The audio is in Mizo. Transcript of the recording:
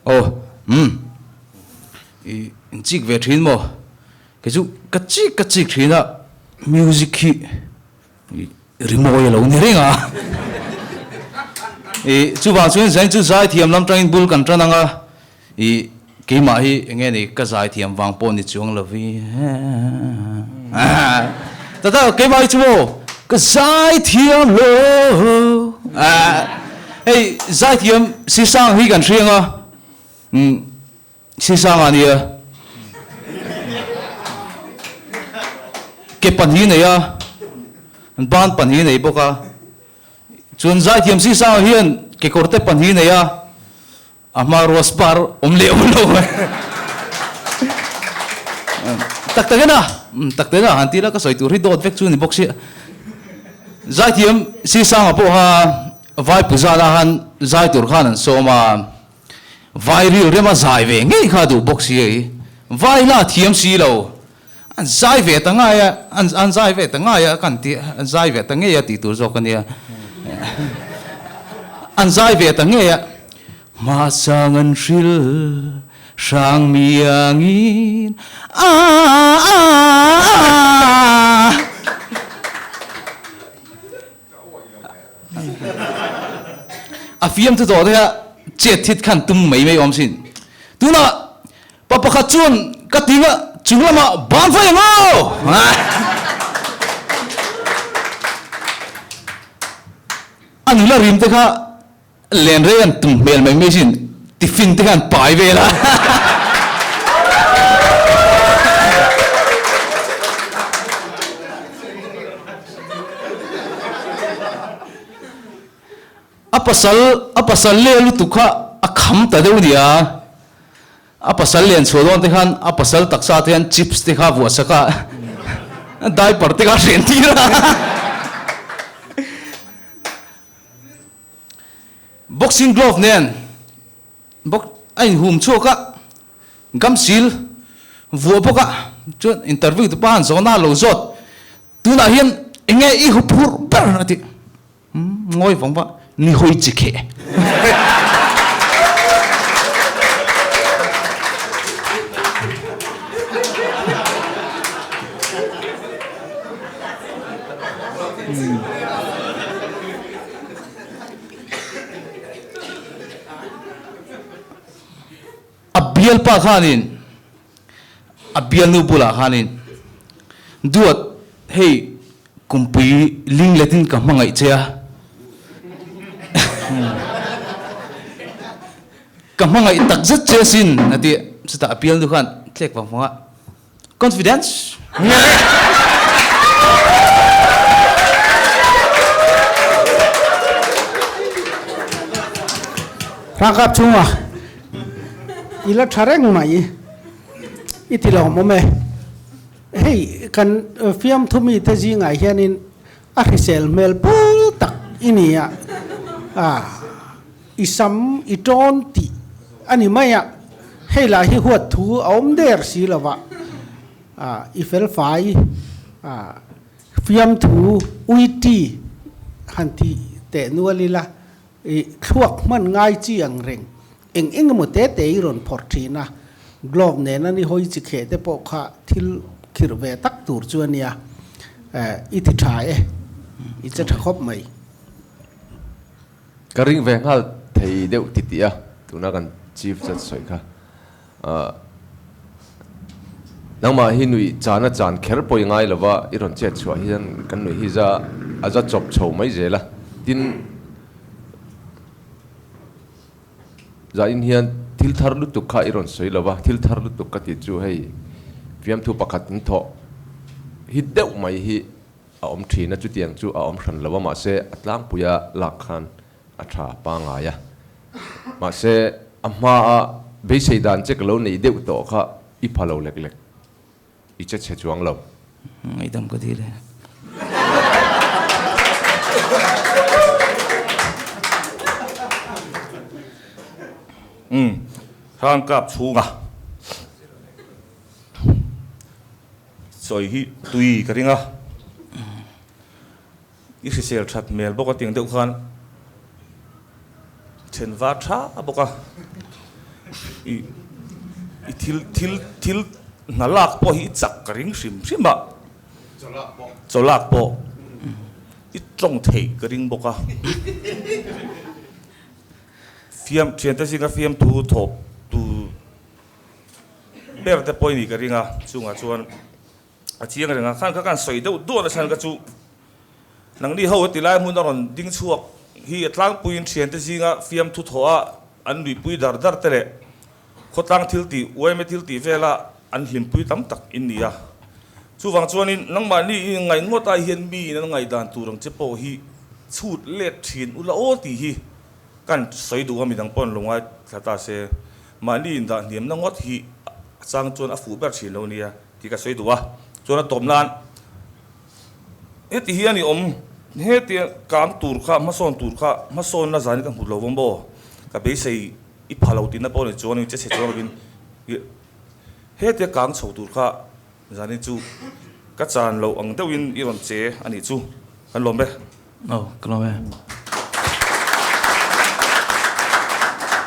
Aw, umm. I inchik ve thin maw? Kei chu ka chik ka chik thin a, music hi rimawi a lo ni reng a. I chuvang chuan zain chu zaithiam lam tangin bul kan tan ang a, i keimah hi eng nge ni ka zaithiam vang pawh ni chuang lo vi. Tata keimah hi chu maw ka zaithiam lo. Hei zaithiam Sisang hi kan hriang a, umm. Sisang a nia. Ke pahnih nei a, ban pahnih nei bawk a. Chuan zaithiam Sisang hian kekawr te pahnih nei a, a hmarua spar awm leh awm lo. Tak tak ena, tak tak ena han ti la ka sawi tur hi dawt vek chu ni bawk sia. Zaithiam Sisanga pawh kha vai puzana khan zai tur khan an sawm a. Vai ril rema zai ve ngei kha duh bawk si ei. Vai la thiam si lo. An zai ve ta ngai a, an an zai ve ta ngai a kan ti an zai ve ta ngei a tih tur zawk a nia. An zai ve ta ngei a. Hmasang an hril hrang miangin a a a. A fiamthu tawh te kha chet thit khan tum mai mai awm sin. Tunah pa pakhat chuan ka tinga chung lamah ban fai ang aw! A nula rim te kha Len rei an tum hmel mai mai sin, tiffin te khan pai vel a. A pasal a pasal le lutuk kha a kham ta deuh nia. A pasal len chhuah dawn te khan a pasal taksa te hian chips te kha vuah sak a, diaper te kha hren tir a. Boxing glove nen bawk a inhum chhuak a, gamsil vuah bawk a, chuan interview tu pa han zawhna a lo zawt, tunah hian eng nge i huphurh ber a ti, umm ngawi vang va, ni hawi chi kheh. A bialpa khanin a bialnu bulah khanin duat hei kumpui lingletin ka hmangaih che a ka hmangaih tak zet che asin a ti chutah a bialnu khan thlek vang vang a Confidence. Ralkap chunga i la tha reng mai i ti lo awm e. Hei kan fiamthu mite zingah hianin a hrisel hmel pawl tak i ni a, i sam i tawn tih a ni mai a, hei lah hi huat thu a awm der si lo va, i fel fai fiamthu ui ti han ti teh nual ila, i thluak hman ngai chi ang reng eng eng emaw te te i rawn phawrh thin a, glove nena ni hawi chi kheh te pawh kha thil khirh ve tak tur chu a nia, i ti tha e, i che tha khawp mai. Ka ring ve nghal thei deuh ti tih a, tuna kan Chief Judge sawi kha. Nangmah hi nuih chana chan kher pawh i ngai lova, i rawn chet chhuah hian kan nuih hi za a za chawp chho mai zel a, tin zain hian thil thar lutuk kha i rawn sawi lova, thil thar lutuk ka tih chu hei fiamthu pakhat in thawh hit deuh mai hi A awm thin a, chutiang chu a awm hran lo a, mahse a tlangpuia lak khan a tha pangai a. Mahse a hmaa beisei dan che ka lo neih deuh tawh kha i pha lo lek lek, i che chhe chuang lo. Ngaihdam ka dil e. Umm, Hrangkap chhunga. Sawi hi tui ka ring a, i hrisel that hmel bawk a tiang deuh khan then var tha bawk a. I i thil thil thil hna lak pawh hi i chak ka ring hrim hrim a. Chaw lak pawh i tawng theih ka ring bawk a. Fiam thiante zinga fiamthu thawp tu ber te pawh i nih ka ring a, chungah chuan a chiang reng a. Khan kha kan sawi deuh duah na chhan kha chu nangni ho heti lai hmun a rawn ding chhuak hi a tlangpuiin thiante zinga fiamthu thawh a an nuihpui dar dar te leh Khawtlang thil tih, uaime thil tih vela an hlimpui tam tak in ni a. Chuvang chuanin nangmahni i ngaih ngawt ai hian mi in an ngaihdan tur ang che pawh hi chhut let thin ula aw tih hi kan sawi duh a, midang pawh an lo ngaithla ta se mahni indah hniamna ngawt hi a chang chuan a fuh ber thin lo nia tih ka sawi duh a. Chuan a tawp nan heti hian i awm, heti kang tur kha hmasawn tur kha hmasawnna zan hi ka hmu lo vang maw ka beisei I pha lo tihna pawh ni chuan in che chhe chuang lovin i hetia kang chho tur kha zanin chu ka chan loh ang deuhin i rawn che a nih chu kan lawm e. Aw ka lawm e.